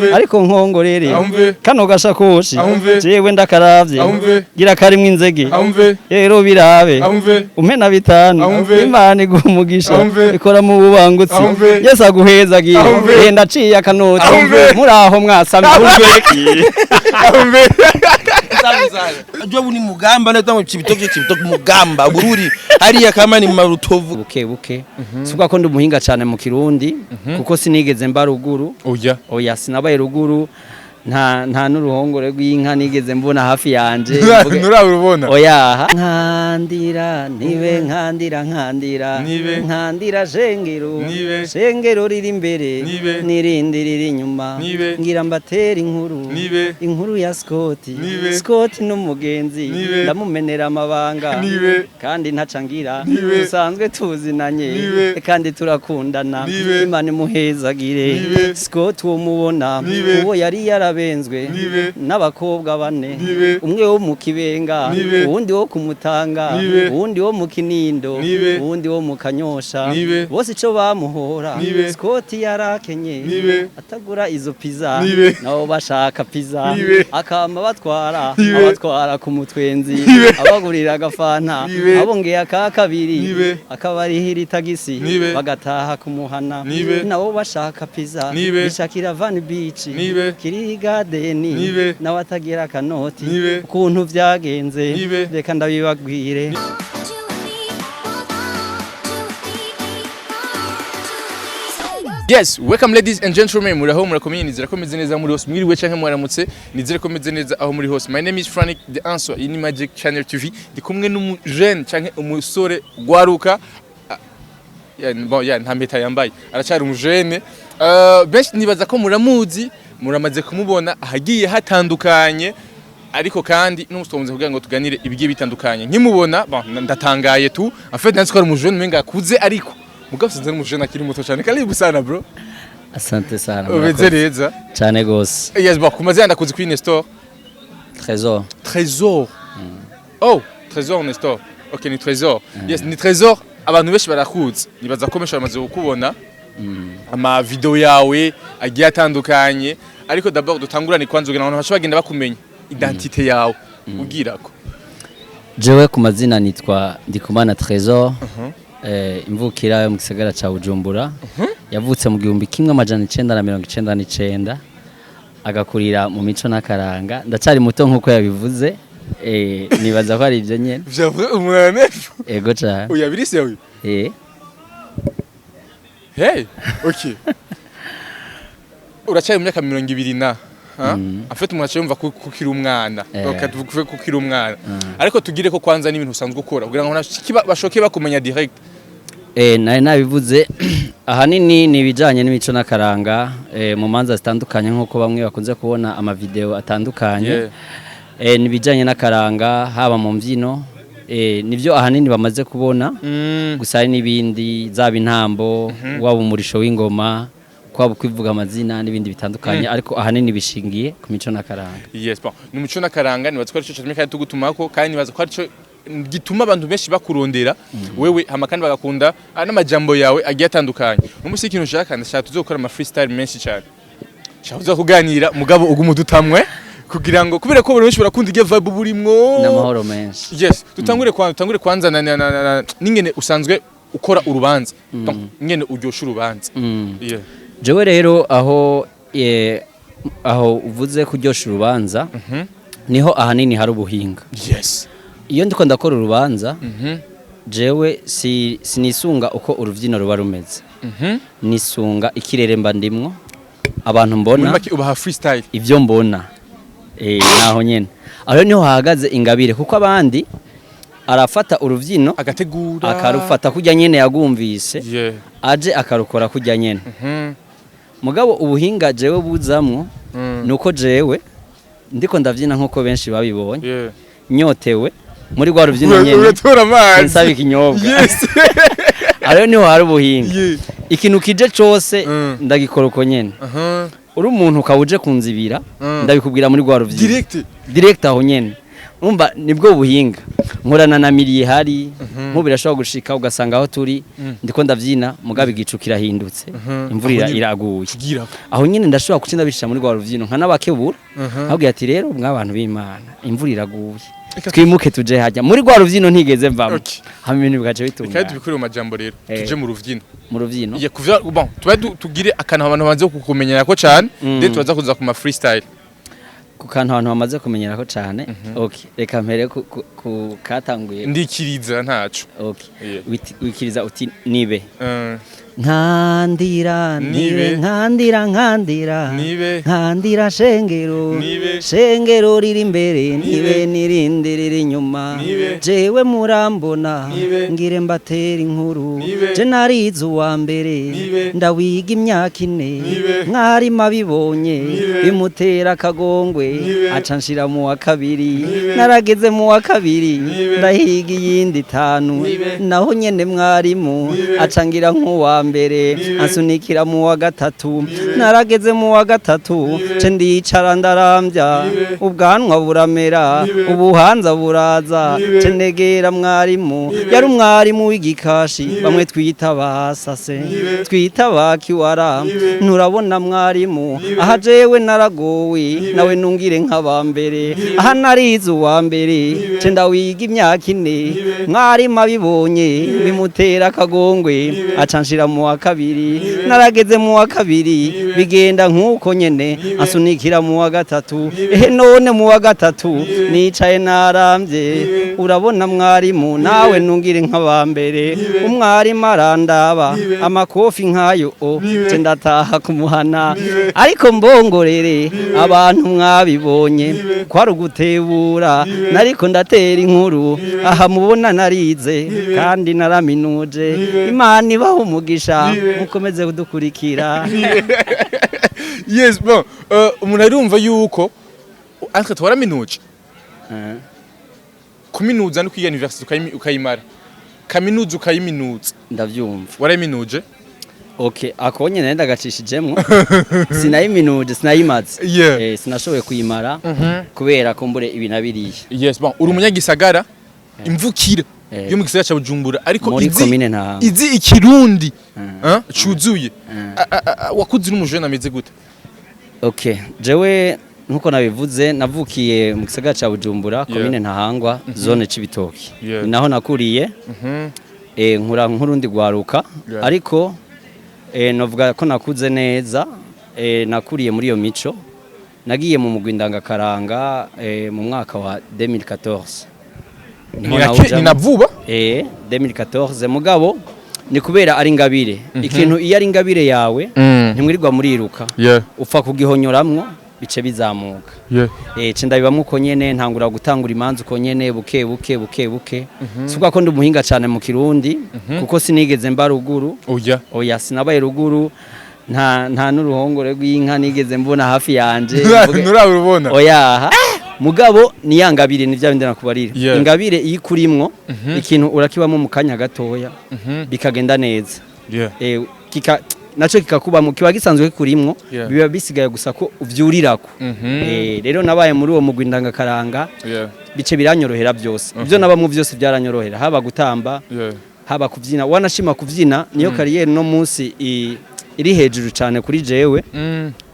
Ahumve. Ariko nkongorere. Ahumve. Kano gashakoshi. Ahumve. Jewe ndakaravye. Ahumve. Gira karimwo inzege. Ahumve. Rero birabe. Ahumve. Umpe na bitanu. Ahumve. Imana iguha umugisha. Ahumve. Ikora mu bubangutsi. Ahumve. Yesu aguhezagiye. Ahumve. Genda aciye akanoti. Ahumve. Muraho mwasamye. Ahumve. Najua ni Mugamba na tangu Chibitoke, Chibitoke, Mugamba, Bururi, hariya kama ni Marutovu. Buke buke, sikuvuga ko ndi umuhinga cyane mu Kirundi, kuko sinigeze mba ruguru. Oya. Oya, sinabaye ruguru, nta n'uruhongore rw'inka nigeze mbona hafi yanje. Mvuge- Nturabubona. Oya, nkandira nibe, nkandira, nkandira. Nibe. Nkandira shengero. Nibe. Shengero riri imbere. Nibe. N'irindi riri inyuma. Nibe. Ngira mbatera inkuru. Nibe. Inkuru ya Scott. Nibe. Scott n'umugenzi. Nibe. Ndamumenera amabanga. Nibe. Kandi ntaca ngira. Nibe. Dusanzwe tuzinanye. Nibe. Kandi turakundana. Nibe. Imana imuhezagire. Nibe. Scott uwo mubona. Nibe. Uwo yari yarabenzwe Nibe. n'abakobwa bane. Nibe. Umwe wo mu Kibenga. Nibe. Uwundi wo kumutanga. Nibe. Uwundi wo mu Kinindo. Nibe. Uwundi wo mu Kanyosha. Nibe. Bose ico bamuhora. Nibe. Scott yarakenye. Nibe. Atagura izo pizza. Nibe. Nabo bashaka pizza. Nibe. Akama batwara. Nibe. Abatwara ku mutwenzi. Nibe. Abagurira agafanta. Nibe. Abongeye aka kabiri. Nibe. Akabarihira itagisi. Nibe. Bagataha kumuhana. Nibe. Nabo bashaka pizza. Nibe. Bishakira Van Beach. Nibe. Kiri Garden. Nibe. Nawe atagira akanoti. Nibe. Ukuntu vyagenze. Nibe. Reka ndabibabwire. Yes, welcome ladies and gentlemen. Muraho, murakomeye, nizera ko meze neza muri hose. Mwiriwe canke mwaramutse, nizere ko meze neza aho muri hose. My name is Frank The Answer, iyi ni Magic Channel TV. Ndi kumwe n'umujene canke umusore gwaruka. Ah, ya, bon, ya nta mpeta yambaye. Aracyari umujene. Benshi nibaza ko muramuzi, muramaze kumubona ahagiye hatandukanye. Ariko kandi n'umustonze kugira ngo tuganire ibigiye bitandukanye. Nkimubona, bon, ndatangaye tu. En fait, nanzi ko ari umujene umenga akuze, ariko mugabo sinzi, ari umujene akiri muto cyane. Karibu sana, bro. Asante sana. Umeze Murakoze. neza? Cyane gose. Yes, bon, ku mazina ndakuzi kuri Nestor. Trésor. Trésor. Oh, Trésor Nestor. Ok, ni Trésor. Yes, ni Trésor. Abantu benshi barakuzi. Nibaza ko benshi bamaze kukubona. Ama video yawe agiye atandukanye. Ariko d'abord dutangurane kwanza kugira ngo abantu bashe bagenda bakumenya identité yawe. Ugirako. Jewe ku mazina nitwa Ndikumana Trésor. Imvukira yo mu gisagara ca Bujumbura. Yavutse mu 1999, agakurira mu mico n'akaranga. Ndacari muto nkuko yabivuze. Nibaza ko ari ibyo nyene. J'avoue umunane. Ego cane. Oya, biri sérieux. Hey, ok. Uracyari mu myaka 20 na. Hein? En fait, umuntu aca yumva ko ukiri umwana. Ok, tuvuge ko ukiri umwana. Ariko tugire ko kwanza n'ibintu usanzwe ukora kugira ngo bashoke bakumenya direct. Nari nabivuze, ahanini ni ibijanye n'imico n'akaranga, mu manza zitandukanye, nk'uko bamwe bakunze kubona amavideo atandukanye. Ni ibijanye n'akaranga, haba mu mbyino, nivyo ahanini bamaze kubona. Gusa hari n'ibindi, zaba intambo, waba umurisho w'ingoma, kwaba kwivuga amazina n'ibindi bitandukanye, ariko ahanini bishingiye ku mico n'akaranga. Yes, bon. Ni umuco n'akaranga, nibaza ko arico catumye kandi tugutumako, kandi nibaza ko arico gituma abantu benshi bakurondera wewe, hama kandi bagakunda n'amajambo yawe agiye atandukanye. Umunsi ikintu ushaka, ndashaka tuzokora ama freestyle menshi cyane. Shaka tuza kuganira mugabo uguma udutamwe kugira ngo, kubera ko abantu benshi barakunda iryo vibe burimwo. N'amahoro menshi. Yes, dutangure kwanza na n'ingene usanzwe ukora urubanza. Donc ingene uryosha urubanza. Yeah. Jewe rero aho uvuze kuryosha urubanza, niho ahanini hari ubuhinga. Iyo ndiko ndakora urubanza, jewe sinisunga uko uruvyino ruba rumeze, nisunga ikirere mba ndimwo, abantu Muri mbona. make ubaha freestyle. Ivyo mbona, naho nyene aho rero niho hahagaze ingabire, kuko abandi arafata uruvyino agategura akarufata kurya nyene yagumvise, aje akarukora kurya nyene. Mugabo ubuhinga jewe buzamwo nuko jewe ndiko ndavyina nkuko benshi babibonye, nyotewe muri rwa ruvyino nyene, Uratora amazi. nsaba ikinyobwa. Aho rero niho hari ubuhinga. Ikintu kije cose ndagikora uko nyene. Uri umuntu ukaba uje kunzibira, ndabikubwira muri rwa ruvyino. Direct. Direct aho nyene. Urumva nibwo buhinga. Nkorana na miri ihari. Nk'ubu birashobora gushika ugasanga aho turi ndiko ndavyina, mugabo igicu kirahindutse, imvura Aho nyene iraguye. Tugira Aho nyine ndashobora kuca ndabishisha muri rwa ruvyino, nkanabakebura, nkabwira ati: "Rero mwabantu b'Imana, imvura iraguye, twimuke tuje hajya." Muri rwa ruvyino ntigeze mvamo. Hama ibintu bigaca Reka bitungana. tubikure mu majambo rero, tuje mu ruvyino. Mu ruvyino. Iya kuvya, bon, tuba tugire akantu abantu banze kukumenyera ko cyane, then tubaza kuza ku ma freestyle. Ku kantu abantu bamaze kumenyerako cane. Okay, reka mpere ku katanguye. Ndikiriza ntaco. Okay. Yeah. Wikiriza uti nibe. Nkandira nibe. Nibe. Nkandira, nkandira. Nibe. Nkandira shengero. Nibe. Shengero riri imbere nibe. Nibe. N'irindi riri inyuma. Nibe. Jewe murambona. Nibe. Ngire mbatera inkuru. Nibe. Je narize uwa mbere. Nibe. Ndawiga imyaka 4. Nibe. Mwarimu abibonye Nibe. bimutera akagongwe. Nibe. Aca nshira mu wa kabiri. Nibe. Narageze mu wa kabiri. Nibe. Ndahiga iyindi 5. Nibe. Naho nyene mwarimu Nibe. aca ngira nk'uwa mbere. Nibe. Ansunikira mu wa gatatu. Narageze mu wa gatatu. Nibe. Ce ndicara ndarambya. Nibe. Ubwanwa buramera. Nibe. Ubuhanza buraza. Nibe. Ce negera mwarimu. Nibe. Yari umwarimu w'igikashi. Nibe. Bamwe twita basase. Nibe. Twita bakiwara. Nibe. Nturabona mwarimu? Nibe. Aha jewe naragowe. Nibe. Nawe nungire nk'aba mbere. Nibe. Aha narize uwa mbere. Nibe. Ce ndawiga imyaka 4. Nibe. Mwarimu abibonye Nibe. bimutera akagongwe. Nibe. Aca nshira mu wa kabiri. Nibe. Narageze mu wa kabiri. Nibe. Bigenda nk'uko nyene. Nibe. Ansunikira mu wa gatatu. Nibe. Ehe, none mu wa gatatu Nibe. nicaye narambye. Nibe. Urabona mwarimu, nawe nungire nk'aba mbere. Nibe. Umwarimu arandaba. Nibe. Amakofi nkayo o. Nibe. Ce ndataha kumuhana. Nibe. Ariko mbongorere. Nibe. Abantu mwabibonye. Nibe. Kwari ugutebura. Nibe. Nariko ndatera inkuru. Nibe. Aha mubona narize. Nibe. Kandi naraminuje. Nibe. Imana ibaha umugisha. Nibe. Mukomeze kudukurikira. Yes, bon, umuntu arumva yuko entre twaraminuje. Kuminuza no kwiga university ukayimara, kaminuza ukayiminuza. Ndavyumva. Waraminuje? Okay, ako nyene ndagacishijemwo, sinayiminuje, sinayimaze. Sinashoboye kuyimara kubera ko mbure ibi nabiriye. Yes, bon, uri umunyagisagara imvukira yo mu gisagara ca Bujumbura, ariko Muri izi komine Ntahangwa. izi ikirundi, hein, cuzuye. Wakuze uri umujene ameze gute? Okay, jewe nkuko nabivuze, navukiye mu gisagara ca Bujumbura, komine Ntahangwa, zone Cibitoki. Ni naho nakuriye. Nkura nk'urundi gwaruka. Ariko novuga ko nakuze neza. Nakuriye muri iyo mico. Nagiye mu mugwi ndangakaranga mu mwaka wa 2014. Niho nawujamwo. Ni na vuba. 2014, mugabo ni kubera ari ingabire. Ikintu iyo ari ingabire yawe, ntimwirirwa muriruka. Upfa kugihonyoramwo, bice bizamuka. Ce ndabibamwo uko nyene, ntangura gutangura imanza uko nyene, buke buke buke buke. Sikuvuga ko ndi umuhinga cane mu Kirundi, kuko sinigeze mba ruguru. Oya. Oya, sinabaye ruguru, nta n'uruhongore rw'inka nigeze mbona hafi yanje. Nturabubona. Oya, mugabo ni ya ngabire, ni bya bindi nakubarira. Ingabire iyo ikurimwo, ikintu urakibamo mu kanya gatoya, bikagenda neza. Kika naco kikakubamo, kiba gisanzwe kikurimwo. Biba bisigaye gusa ko uvyurirako. Rero nabaye muri uwo mugwi ndangakaranga, bice biranyorohera byose. Ibyo nabamwo byose byaranyorohera, haba gutamba, haba kuvyina. Wanashima kuvyina niyo carrière no munsi iri hejuru cyane kuri jewe.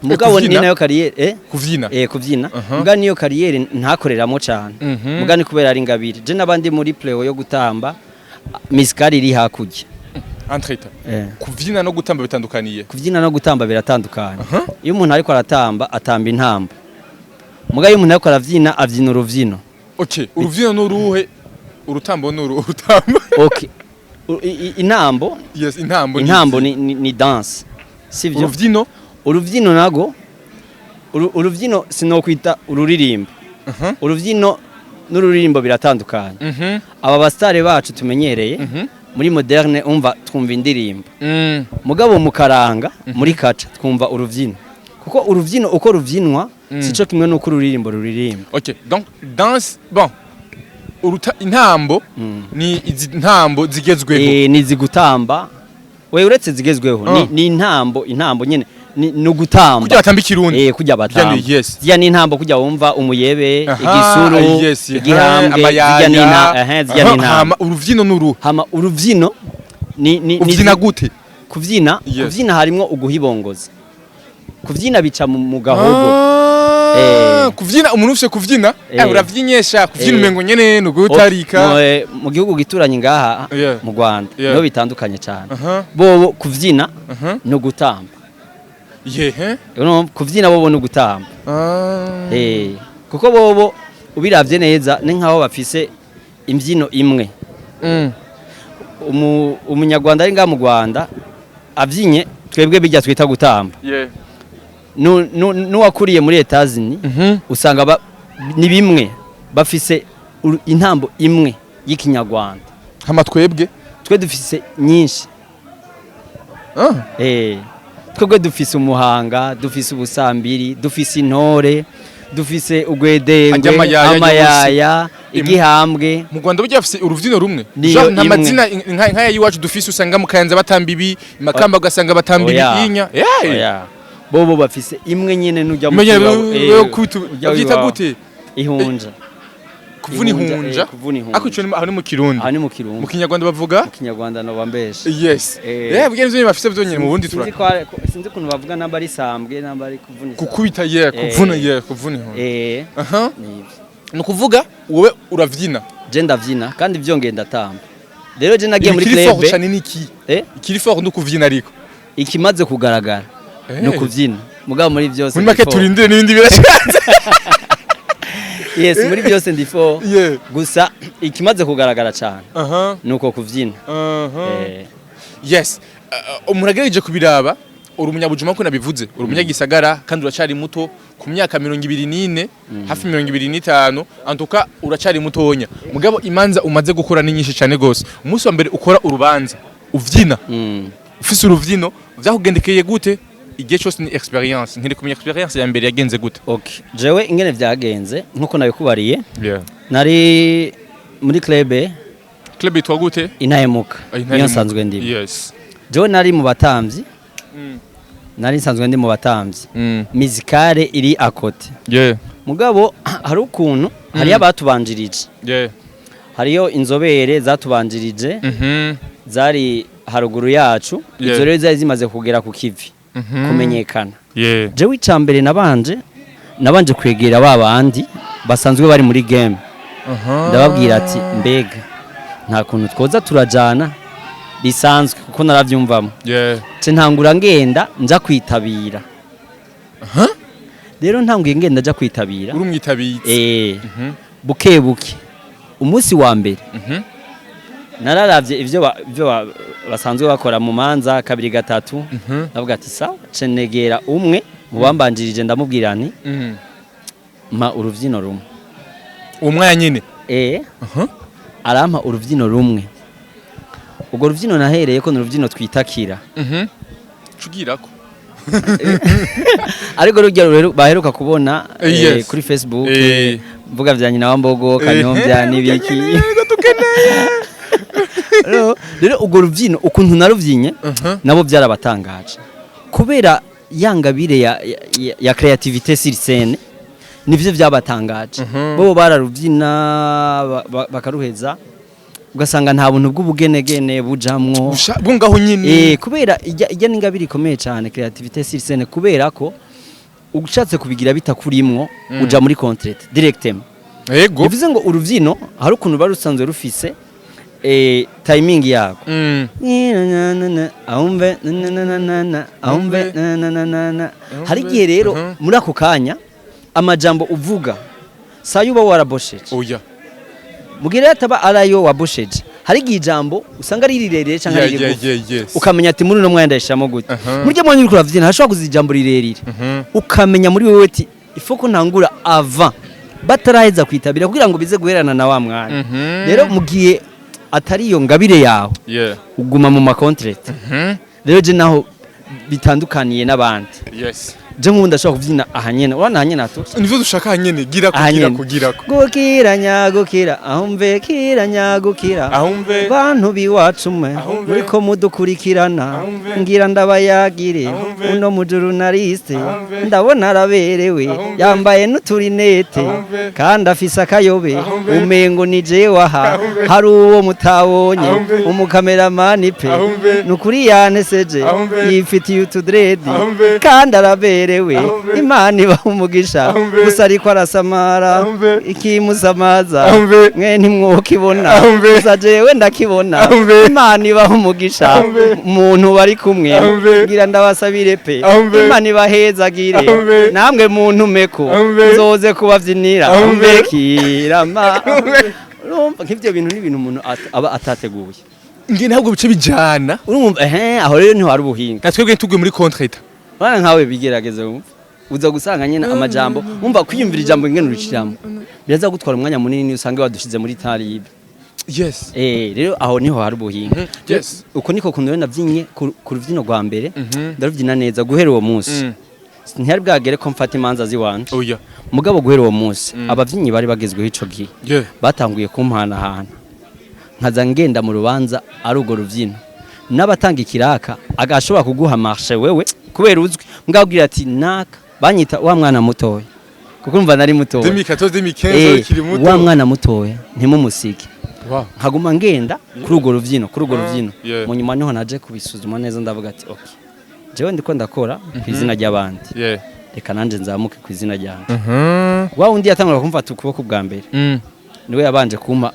Mugabo ni Kuvyina? nayo carrière Kuvyina. Kuvyina. Muga niyo carrière ntakoreramo cyane. Muga ni kubera ari ingabire. Je nabandi muri pleo yo gutamba, misikari iri hakurya. Entreta. Kuvyina no gutamba bitandukaniye? Kuvyina no gutamba biratandukanye. Iyo umuntu ariko aratamba, atamba intambo. Muga iyo umuntu ariko aravyina, avyina uruvyino. Okay, uruvyino n'uruhe? Urutambo n'uru urutamba? Okay, intambo. Yes, intambo ni Intambo ni dance, sivyo? Uruvyino? Uruvyino nago, uruvyino sinokwita ururirimbo. Uruvyino n'ururirimbo biratandukanye. Aba basitare bacu tumenyereye muri moderne, umva, twumva indirimbo. Mugabo mu karanga, muri kaca, twumva uruvyino, kuko uruvyino uko ruvyinwa sico kimwe n'uko ururirimbo ruririmba. Okay, donc danse, bon, uruta intambo ni izi ntambo zigezweho. Ni zigutamba we, uretse zigezweho, ni intambo, intambo nyene. ni ugutamba. Kurya batamba ikirundi. Kurya batamba. Kurya yes. Zirya ni intambo, kurya wumva umuyebe, Aha, igisuru, yes, igihambwe, amayaya. zirya ni zirya ni Aha, intambo. Hama uruvyino n'uruhu? Hama uruvyino ni Uvyina gute? Kuvyina, Yes. kuvyina harimwo uguhibongoza. Kuvyina bica mu gahogo. Kuvyina, umuntu ufise kuvyina, uravyinyesha kuvyina, umengo nyene nugutarika. Mu gihugu gituranye ngaha, mu Rwanda, niho bitandukanye cyane. Bobo kuvyina no gutamba. Urumva, kuvyina bobo no gutamba. Kuko bobo ubiravye neza ni nkaho bafise imbyino imwe. Umunyarwanda ari ngaha mu Rwanda avyinye, twebwe bijya twita gutamba. N'uwakuriye muri Etazini usanga ni bimwe, bafise intambo imwe y'ikinyarwanda. Hama twebwe? Twe dufise nyinshi. Twebwe dufise umuhanga, dufise ubusambiri, dufise intore, dufise ugwedengwe, Ajya amayaya. Amayaya, igihambwe. Mu Rwanda burya bafise uruvyino rumwe? Niyo Genre nta imwe. mazina nk'aya y'iwacu dufise, usanga mu Kayanza batamba ibi, Makamba ugasanga batamba ibi. Oya. Inya. Oya. Bobo bafise imwe nyene, nujya mu Menye kiwabo, ujya bavyita wiwabo. gute? Ihunja. Kuvuna. Ihunja, Ihunja. Kuvuna ihunja. Ariko ico aho ni mu Kirundi. Aha ni mu Mu Kirundi. Kinyarwanda bavuga? Mu Kinyarwanda no bambeshe. Yes. Burya nivyo bafise vyonyene mu Burundi Sinzi tura sinzi ukuntu bavuga, namba ari sambwe, namba ari kuvuna isambwe. Kukubita, yeah, kuvuna, yeah, kuvuna ihunja. Aha. Nivyo. Ni ukuvuga wowe uravyina? Je ndavyina, kandi vyongeye ndatamba. Rero je nagiye muri Ikiri fort club. cane niki? Eh? Ikiri fort no kuvyina, ariko Ikimaze kugaragara ni ukuvyina. Mugabo muri byose muri ndi make fort. Turindire n'ibindi birashatse. Yes, muri byose ndi fort. Gusa ikimaze kugaragara cyane ni uko kuvyina. Yes, umuntu agerageje kubiraba, uri umunyabujuma ko nabivuze, uri umunyagisagara kandi uracari muto ku myaka 24, hafi 25, antuka uracari mutonya, mugabo imanza umaze gukora ni nyinshi cyane gose. Umunsi wa mbere ukora urubanza uvyina, ufise uruvyino, vyakugendekeye gute? Igihe cyose ni experience, nkiri kumenya experience ya mbere yagenze gute? Okay. Jewe ingene vyagenze, nkuko nabikubariye, nari muri club. Club yitwa gute? Intahemuka. Niyo nsanzwe ndimo. Jewe nari mu batamvyi. Nari nsanzwe ndi mu batamvyi. Musicale iri à côté. Mugabo hari ukuntu hariyo abatubanjirije. Hariyo inzobere zatubanjirije, zari haruguru yacu. Izo rero zari zimaze kugera ku kivi, kumenyekana. Jewe icambere nabanje kwegera ba bandi basanzwe bari muri game. Ndababwira ati: "Mbega nta kuntu twoza turajana bisanzwe?" Kuko naravyumvamo. Ce ntangura ngenda nja kwitabira. Rero ntanguye ngenda nja kwitabira. Uri umwitabitsi. Buke buke, umunsi wa mbere nararavye ivyo basanzwe bakora mu manza kabiri, gatatu. Ndavuga ati: "Sawa." Ce negera umwe mu bambanjirije, ndamubwira nti: "Mpa uruvyino rumwe." Uwo mwanya nyene? Arampa uruvyino rumwe. Urwo ruvyino nahereye ko ni uruvyino twitakira. Cugirako. Ariko rujya rero baheruka kubona kuri Facebook, mvuga vya nyina wa mbogo, kanyombya n'ibiki. Rero urwo ruvyino ukuntu naruvyinye, nabo byarabatangaje kubera ya ngabire ya créativité sur scène, nivyo byabatangaje. Bo bararuvyina bakaruheza, ugasanga nta buntu bw'ubugenegene bujamwo. Bwo ngaho nyine. Kubera ijya n'ingabire ikomeye cyane, créativité sur scène, kubera ko ushatse kubigira bitakurimwo, uja muri contretemps directement. Bivuze ngo uruvyino hari ukuntu bari rusanzwe rufise timing yako. Ahumve na ahumve na na hari igihe rero muri ako kanya amajambo uvuga sayo uba warabosheje. Oya. Mugihe rero ataba arayo wabosheje, hari igihe ijambo usanga ari rirerire canke ari rigufi, ukamenya ati: "Muri uno mwanya ndayishiramo gute?" Muri ryo mwanya uriko uravyina hashobora kuza ijambo rirerire, ukamenya muri wewe ati: "Ifo ko ntangura avant bataraheza kwitabira kugira ngo bize guherana na wa mwanya." Rero mu gihe atari iyo ngabire yawe, uguma mu ma contretemps. Rero je naho bitandukaniye n'abandi. Je nk'ubu ndashobora kubyina aha nyene, urabona aha nyene hatu. Nivyo dushaka nyene, gira ko. Aha Gira nyene. ko, gira ko. Gukira nyagukira, aho mve kira nyagukira. Ahumve. Bantu biwacu mwe Ahumve. muriko mudukurikirana, Ahumve. ngira ndabayagire. Ahumve. Uno mujournaliste Ahumve. ndabona araberewe, Ahumve. yambaye n'uturinete Ahumve. kandi afise akayobe, Ahumve. umengo ni jewe aha. Ahumve. Hari uwo mutabonye, Ahumve. umukameramani pe. Ahumve. Nukuri yanteseje. Ahumve. Yifitiye utudredi Ahumve. kandi araberewe. Ahumve. Imana ibaha umugisha. Ahumve. Gusa ariko arasamara. Ahumve. Ikimusamaza Ahumve. mwe ntimwokibona, Ahumve. gusa jewe ndakibona. Ahumve. Imana ibaha umugisha. Ahumve. Umuntu bari kumwe, Ahumve. ngira ndabasabire pe. Ahumve. Imana ibahezagire. Ahumve. Namwe muntumeko, Ahumve. nzoze kubavyinira. Ahumve. Kirama, urumva nk'ivyo bintu ni ibintu umuntu aba atateguye. Nge ntabwo bice bijana. Urumva ehe, aho rero ntiwari ubuhinga. Na twebwe tuguye muri contretemps. Bana nkawe bigerageze wumva, uza gusanga nyene amajambo, wumva kwiyumvira ijambo ingene uriciramo biraza gutwara umwanya munini, usange wadushize muri taribe. Rero aho niho hari ubuhinga. Uko niko kuntu rero navyinye ku ruvyino rwa mbere, ndaruvyina neza. Guhera uwo munsi ntihari bwagere ko mfata imanza ziwanje. Oya. Mugabo guhera uwo munsi abavyinnyi bari bagezweho ico gihe batanguye kumpanahana, nkaza ngenda mu rubanza ari urwo ruvyino, n'abatanga ikiraka agashobora kuguha marché wewe kubera uzwi, mbwabwira ati naka banyita wa mwana mutoya, kuko umva nari mutoya. 2014, 2015, ukiri muto. Wa mwana mutoya ntimumusige. Nkaguma ngenda kuri urwo ruvyino, kuri urwo ruvyino. Mu nyuma niho naje kubisuzuma neza, ndavuga ati okay, jewe ndiko ndakora ku izina ry'abandi, reka nanje nzamuke ku izina ryanje. Wa wundi yatangura kumfata ukuboko bwa mbere, niwe yabanje kumpa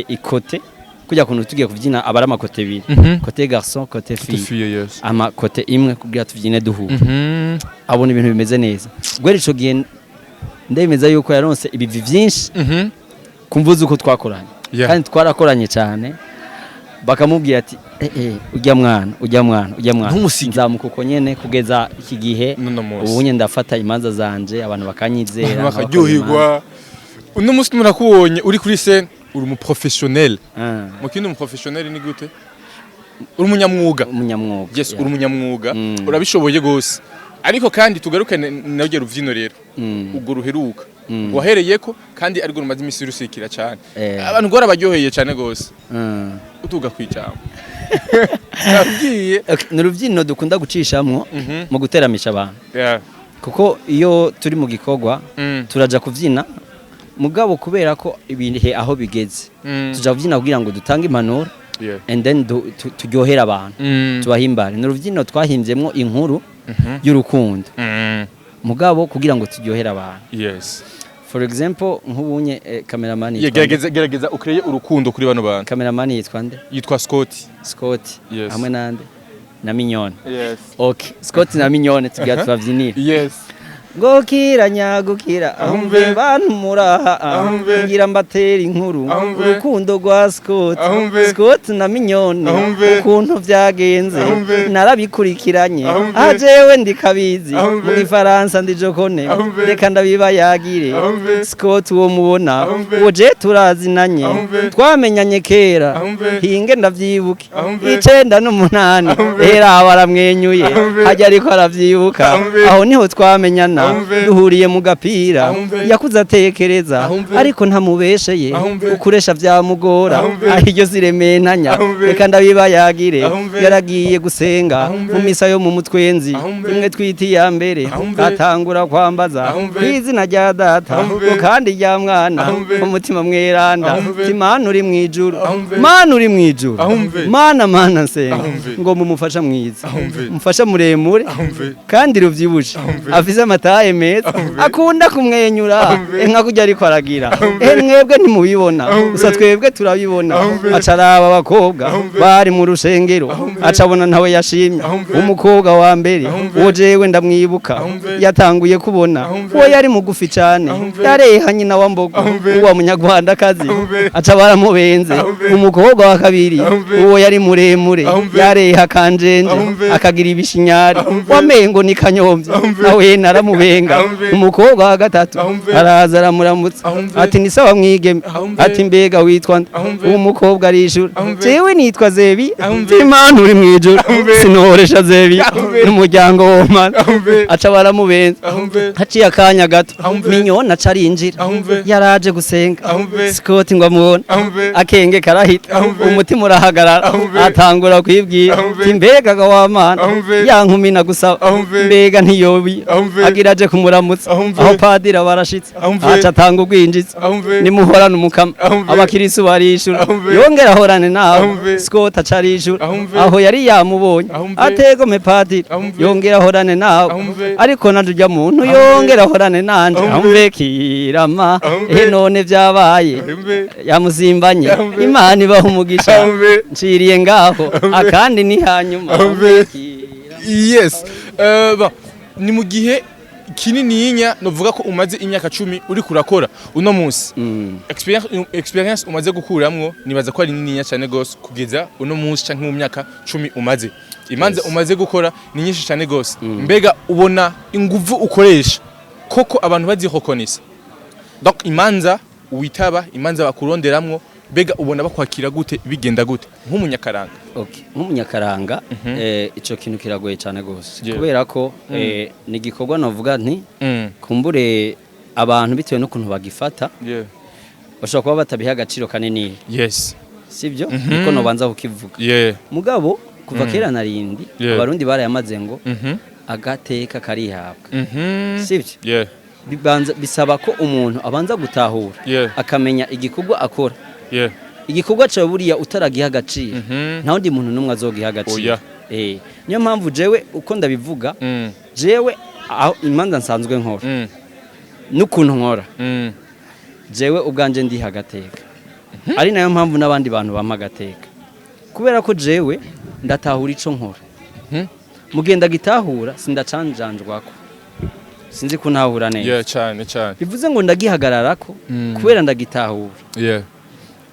ikote kujya kuntu tugiye kubyina aba ari ama côté abiri, côté garçon, côté fille. Fille, yes. Ama côté imwe kugira tubyine duhura, abona ibintu bimeze neza. Guhera ico gihe ndemeza yuko yaronse ibivi vyinshi kumvuza uko twakoranye, kandi twarakoranye cyane, bakamubwira ati ujya mwana, ujya mwana, ujya mwana. Ntumusige. Nzamuka uko nyene kugeza iki gihe. N'uno munsi. Ubu nyene ndafata imanza zanje, abantu bakanyizera, Abantu nkabakora bakaryoherwa. Uno munsi murakubonye uri kuri scène, uri umu professionnel. imanza. Mu kindi, umu professionnel ni gute? Uri umunyamwuga. Umunyamwuga. Yes. Uri umunyamwuga. Urabishoboye gose. Ariko kandi tugarukane naryo ruvyino rero, ubwo ruheruka wahereyeko kandi ariko rumaze imisi rusikira cyane, abantu gora baryoheye cyane gose. Utuga kwijambo nabwiye. Okay, ni urubyiniro dukunda gucishamwo mu guteramisha abantu, kuko iyo turi mu gikorwa turaja kuvyina, mugabo kubera ko ibihe aho bigeze, tuja kuvyina kugira ngo dutange impanuro and then turyohere abantu, tubahimbare. Ni urubyiniro twahimbyemwo inkuru y'urukundo, mugabo kugira ngo turyohere abantu. For example, nk'ubunye cameraman Yeah, yitwa nde? gerageza, gerageza ukreye urukundo kuri bano bantu. Cameraman yitwa nde? Yitwa Scott. Scott. Yes. Hamwe nande? Na Mignone. Yes. Okay, Scott na Mignone, tugira tubavyinire. Yes. Ngokira nyagukira, Ahumve. bantu muraha, Ahumve. ngira mbatera inkuru, Ahumve. urukundo rwa Scott, Ahumve. Scott na Mignone, Ahumve. ukuntu vyagenze, Ahumve. narabikurikiranye. Ahumve. Ajewe ndikabizi, Ahumve. mu gifaransa ndi jokone. Ahumve. Reka ndabibayagire. Ahumve. Scott uwo mubona, Ahumve. uwo je turazinanye, Ahumve. twamenyanye kera. Ahumve. Hinge ndavyibuke, Ahumve. 98. Ahumve. Era baramwenyuye. Ahumve. Hajya ariko aravyibuka. Ahumve. Aho niho twamenyana, Ahumve. duhuriye mu gapira. Ahumve. Yakuze atekereza, Ahumve. ariko ntamubesheye, Ahumve. ukuresha vyamugora. Ahumve. Aho iryo zirementanya. Ahumve. Reka ndabibayagire. Ahumve. Yaragiye gusenga Ahumve. mu misa yo mu mutwenzi, Ahumve. imwe twita iya mbere. Ahumve. Atangura kwambaza Ahumve. kw'izina rya data, Ahumve. ngo kandi rya mwana, Ahumve. umutima mweranda. Ahumve. Ti Mana uri mw'ijuru, Ahumve. Mana uri mw'ijuru, Ahumve. Mana, Mana nsenga, Ahumve. ngo mumufasha mwiza, Ahumve. mufasha muremure Ahumve. kandi ruvyibushe, Ahumve. afise amataye meza, Ahumve. akunda kumwenyura. Ahumve. Nka kurya ariko aragira. Ahumve. Mwebwe ntimubibona, Ahumve. gusa twebwe turabibona. Ahumve. Aca araba abakobwa Ahumve. bari mu rusengero, Ahumve. aca abona ntawe yashimye. Ahumve. Umukobwa wa mbere, Ahumve. uwo jewe ndamwibuka, Ahumve. yatanguye kubona, Ahumve. uwo yari mugufi cane, Ahumve. yareha nyina wa mbogo, Ahumve. uwo munyarwandakazi. Ahumve. Aca baramubenze. Ahumve. Umukobwa wa kabiri, Ahumve. uwo yari muremure, Ahumve. yareha kanjenje, Ahumve. akagira ibishinyari, Ahumve. wamengo ni kanyomvya. Ahumve. Nawe naramubenze. baramubenga. Ahumve. Umukobwa wa gatatu Ahumve. araza aramuramutsa, Ahumve. ati: "Ni sawa, mwigeme?" Ahumve. Ati: "Mbega witwa nde?" Ahumve. Uwo mukobwa arishura: Ahumve. "Jewe nitwa Zebi." Ahumve. "Imana uri mwijuru, Ahumve. sinoresha Zebi Ahumve. n'umuryango womana." Ahumve. Aca baramubenza. Ahumve. Haciye akanya gato, Ahumve. Minyoni aca arinjira. Ahumve. Yaraje gusenga. Ahumve. Scott ngo amubone, Ahumve. akenge karahita, Ahumve. umutima urahagarara, Ahumve. atangura kwibwira Ahumve. ati: "Mbega ga wa mana, Ahumve. ya nkumi nagusaba, Ahumve. mbega ntiyobi?" Ahumve. Agira aje kumuramutsa, Ahumve. aho padiri barashitse, Ahumve. aca atanga urwinjizo: Ahumve. "Nimuhorane umukama." Ahumve. Abakirisu barishura: Ahumve. "Yongera ahorane nawe." Ahumve. Scott aca arishura, Ahumve. aho yari yamubonye: Ahumve. "Ategome, padiri." Ahumve. "Yongera ahorane nawe." Ahumve. "Ariko nanje ujya muntu." Ahumve. "Yongera ahorane nanje." Ahumve. Ahumve kirama. Ahumve. Ehe, none vyabaye, Ahumve. yamuzimbanye. Ahumve. Imana ibaha umugisha. Ahumve. Nciriye ngaho, akandi ni hanyuma. Ahumve. Kirama. Yes. Bon, ni mu gihe kinininya novuga ko umaze imyaka 10 uri kurakora uno munsi. Experience umaze gukuramwo nibaza ko ari nininya cyane gose kugeza uno munsi canke mu myaka 10 umaze. Imanza umaze gukora ni nyinshi cyane gose. Mbega ubona inguvu ukoresha koko abantu bazihokonisa? Donc imanza witaba, imanza bakuronderamwo, mbega ubona bakwakira gute, bigenda gute nk'umunyakaranga? Okay. Nk'umunyakaranga, ico kintu kiragoye cyane gose, kubera ko ni igikorwa novuga nti kumbure abantu bitewe n'ukuntu bagifata bashobora kuba batabiha agaciro kanini, sibyo? Niko nobanza kukivuga. Mugabo kuva kera narindi, Abarundi barayamaze ngo agateka karihabwa, sibyo? Yeah. Bibanza bisaba ko umuntu abanza gutahura, akamenya igikorwa akora. Igikorwa cyawe buriya utaragiha agaciro, nta wundi muntu n'umwe azogiha agaciro. Oya. Niyo mpamvu jewe uko ndabivuga, jewe aho imanza nsanzwe nkora n'ukuntu nkora, jewe ubwanje ndiha agateka, ari nayo mpamvu n'abandi bantu bampa agateka, kubera ko jewe ndatahura ico nkora. Mugenda gitahura, sindacanjanjwako, sinzi ko ntahura neza. Yeah, cyane cyane. Bivuze ngo ndagihagararako kubera ndagitahura.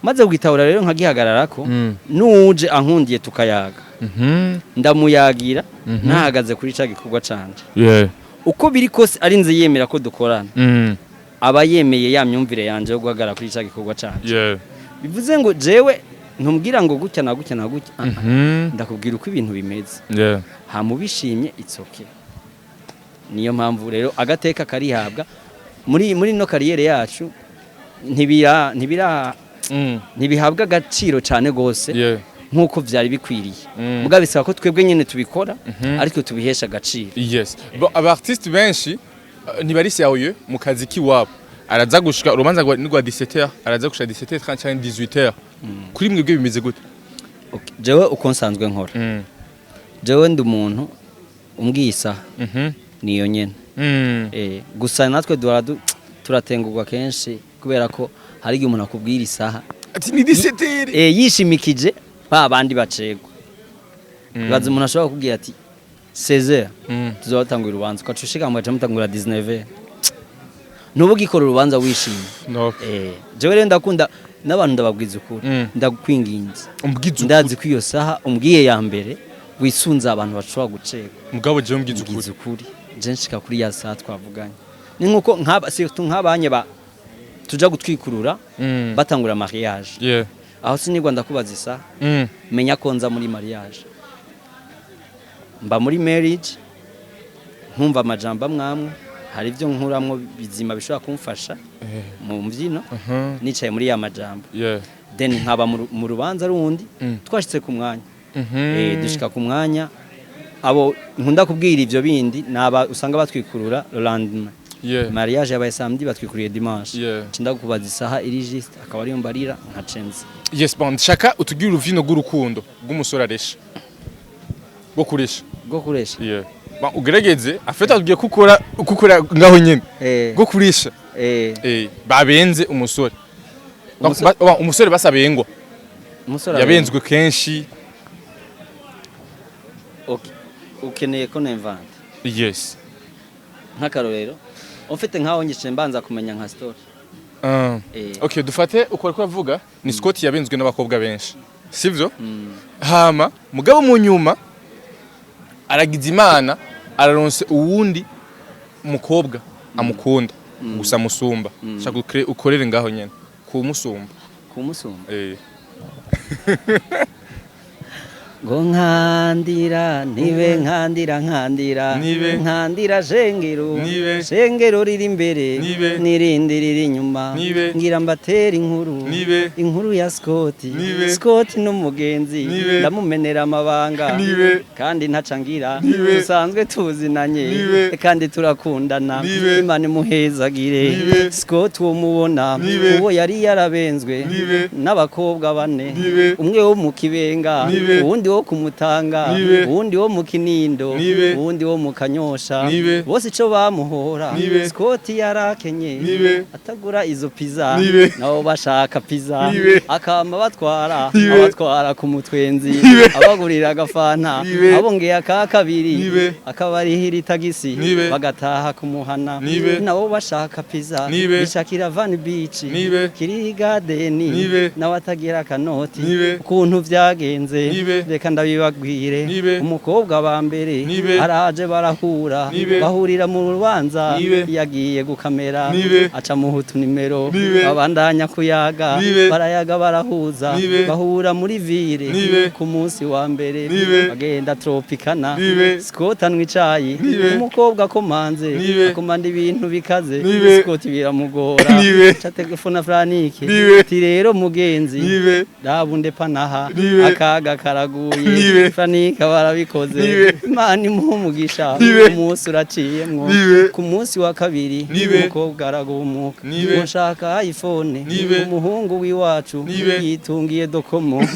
Maze kugitahura rero nkagihagararako, nuje ankundiye tukayaga, ndamuyagira ntahagaze kuri ca gikorwa canje. Uko biri kose ari nzi yemera ko dukorana, aba yemeye ya myumvire yanje yo guhagarara kuri ca gikorwa canje. Bivuze ngo jewe ntumbwira ngo gutya na gutya na gutya. Ah, ah. Ndakubwira uko ibintu bimeze, hama ubishimye, it's okay. Niyo mpamvu rero agateka karihabwa muri no carrière yacu ntibira ntibihabwa agaciro cyane gose nk'uko vyari bikwiriye. Mugabo bisaba ko twebwe nyene tubikora, ariko tubihesha agaciro. Yes. Bon, aba artiste benshi ntibari sérieux mu kazi kiwabo. Araza gushika urubanza ni rwa 17h, araza gushika 17h30 canke 18h. Kuri mwebwe bimeze gute? Okay. Jewe uko nsanzwe nkora, jewe ndi umuntu umbwiye isaha niyo nyene. Gusa natwe duhora turatengurwa kenshi, kubera ko hari igihe umuntu akubwira isaha Ati ni 17h. Yishimikije ba bandi bacegwa. Baza umuntu ashobora kukubwira ati 16h tuzoba dutangura urubanza, ugaca ushika mugaca mutangura 19h, ntuba ugikora urubanza wishimye. No. Jewe rero ndakunda n'abantu, ndababwiza ukuri, ndakwinginze, Umbwiza ukuri. ndazi ko iyo saha umbwiye ya mbere wisunze abantu bashobora gucegwa. Mugabo jewe umbwiza ukuri. Mbwiza ukuri, je nshika kuri ya saha twavuganye. Ni nkuko nk'aba, surtout nk'abanye ba tuja gutwikurura, batangura mariage, aho sinigwa ndakubaza isaha. Menya ko nza muri mariage, mba muri marriage, nkumva amajambo amwamwe, hari ibyo nkuramwo bizima bishobora kumfasha mu mbyino, nicaye muri ya majambo. Then nkaba mu rubanza rundi. Twashitse ku mwanya. Dushika ku mwanya. Abo nkunda kubwira ivyo bindi naba usanga batwikurura le lendemain. Mariage yabaye samedi, batwikuriye dimanche. Nca ndakubaza isaha iri juste, akaba ariyo mbarira nkacenza. Yes, bon, nshaka utugire uruvino rw'urukundo rw'umusore aresha. Rwo kuresha. Bwo kuresha? Yeah. Bon, ugerageze afite atubwiye kukora kukora ngaho nyene. Rwo kurisha. Babenze umusore. Donc, bon, umusore basabengwa. Umusore Yabenzwe kenshi. Okay. Ukeneye ko nemvante? Yes. Nk'akarorero ufite nkaho ngice mbanza kumenya nka story. Okay, dufate uko ariko avuga ni Scott yabenzwe n'abakobwa benshi. Sivyo? Hama mugabo mu nyuma aragize Imana araronse uwundi. Umukobwa amukunda gusa musumba, shaka ukorere ngaho nyene kumusumba. Kumusumba? Eh. Ngo nkandira nibe, nkandira, nkandira. Nibe. Nkandira shengero. Nibe. Shengero riri imbere. Nibe. N'irindi riri inyuma. Nibe. Ngira mbatera inkuru. Nibe. Inkuru ya Scott. Nibe. Scott n'umugenzi. Nibe. Ndamumenera amabanga. Nibe. Kandi ntaca ngira. Nibe. Dusanzwe tuzinanye. Nibe. Kandi turakundana. Nibe. Imana imuhezagire. Nibe. Scott uwo mubona. Nibe. Uwo yari yarabenzwe Nibe. n'abakobwa bane. Nibe. Umwe wo mu Kibenga. Nibe. Uwundi wo kumutanga. Nibe. Uwundi wo mu Kinindo. Nibe. Uwundi wo mu Kanyosha. Nibe. Bose ico bamuhora. Nibe. Scott yarakenye. Nibe. Atagura izo pizza. Nibe. Nabo bashaka pizza. Nibe. Akama batwara. Nibe. Abatwara ku mutwenzi. Nibe. Abagurira agafanta. Nibe. Abongeye aka kabiri. Nibe. Akabarihira itagisi. Nibe. Bagataha kumuhana. Nibe. Nabo bashaka pizza. Nibe. Bishakira Van Beach. Nibe. Kiri Garden. Nibe. Nawe atagira akanoti. Nibe. Ukuntu vyagenze. Nibe. Reka ndabibabwire. Nibe. Umukobwa wa mbere. Nibe. Araje barahura. Nibe. Bahurira mu rubanza. Nibe. Yagiye gukamera. Nibe. Aca muhutu nimero. Nibe. Babandanya kuyaga. Nibe. Barayaga barahuza. Nibe. Bahura muri ville. Nibe. Ku munsi wa mbere. Nibe. Bagenda Tropicana. Nibe. Scott anywa icayi. Nibe. Umukobwa akomanze. Nibe. Akomanda ibintu bikaze. Nibe. Scott biramugora. Nibe. Aca telefona Franike. Nibe. Ati rero mugenzi. Nibe. Dabunde panaha. Nibe. Akaga karaguye. Nibe. Franike barabikoze. Nibe. Imana imuhe umugisha. Nibe. Umunsi uraciyemwo. Nibe. Ku munsi wa kabiri. Nibe. Umukobwa aragumuka. Nibe. Ngo nshaka iPhone. Nibe. Umuhungu w'iwacu. Nibe. Yitungiye dokomo.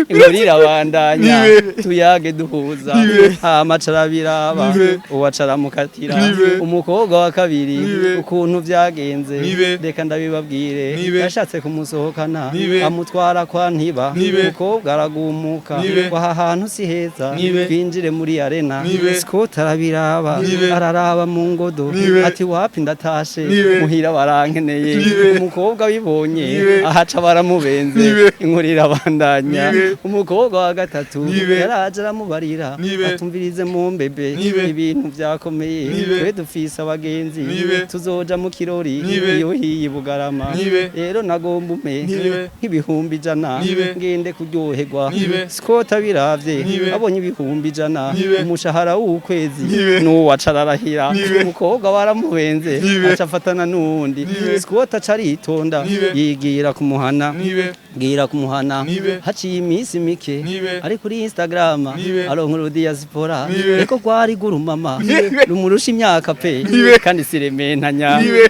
Inkuru irabandanya. Nibe. Tuyage duhuza. Nibe. Hama carabiraba. Nibe. Uwacaramukatira. Nibe. Umukobwa wa kabiri. Nibe. Ukuntu vyagenze. Nibe. Reka ndabibabwire. Nibe. Yashatse kumusohokana. Nibe. Amutwara kwa Ntiba. Nibe. Umukobwa aragumuka. Nibe. Ngo aha hantu si heza. Nibe. Twinjire muri arena. Nibe. Scott arabiraba. Nibe. Araraba mu ngodo. Nibe. Ati wapi ndatashe. Nibe. Muhira barankeneye. Nibe. Umukobwa abibonye. Nibe. Ahaca baramubenze. Nibe. Inkuru irabandanya. Nibe. Umukobwa wa gatatu. Nibe. Yaraje aramubarira. Nibe. Atumvirize mu mbebe. Nibe. Ibintu vyakomeye. Nibe. Twe dufise abagenzi. Nibe. Tuzoja mu kirori. Nibe. Iyo hiyi Bugarama. Nibe. Rero nagomba umpe Nibe. nk'ibihumbi 100. Nibe. Ngende kuryoherwa. Nibe. Scott abiravye. Nibe. Abonye ibihumbi 100. Nibe. Umushahara w'ukwezi. Nibe. N'uwo acararahira. Nibe. Umukobwa waramubenze. Nibe. Aca afatana n'uwundi. Nibe. Scott aca aritonda. Nibe. Yigira kumuhana. Nibe. Bwira kumuhana. Nibe. Haciye iminsi mike. Nibe. Ari kuri Instagram. Nibe. Aronka uru diaspora. Nibe. Eko kwari gurumama. Nibe. Rumurusha imyaka pe. Nibe. Kandi sirementanya. Nibe.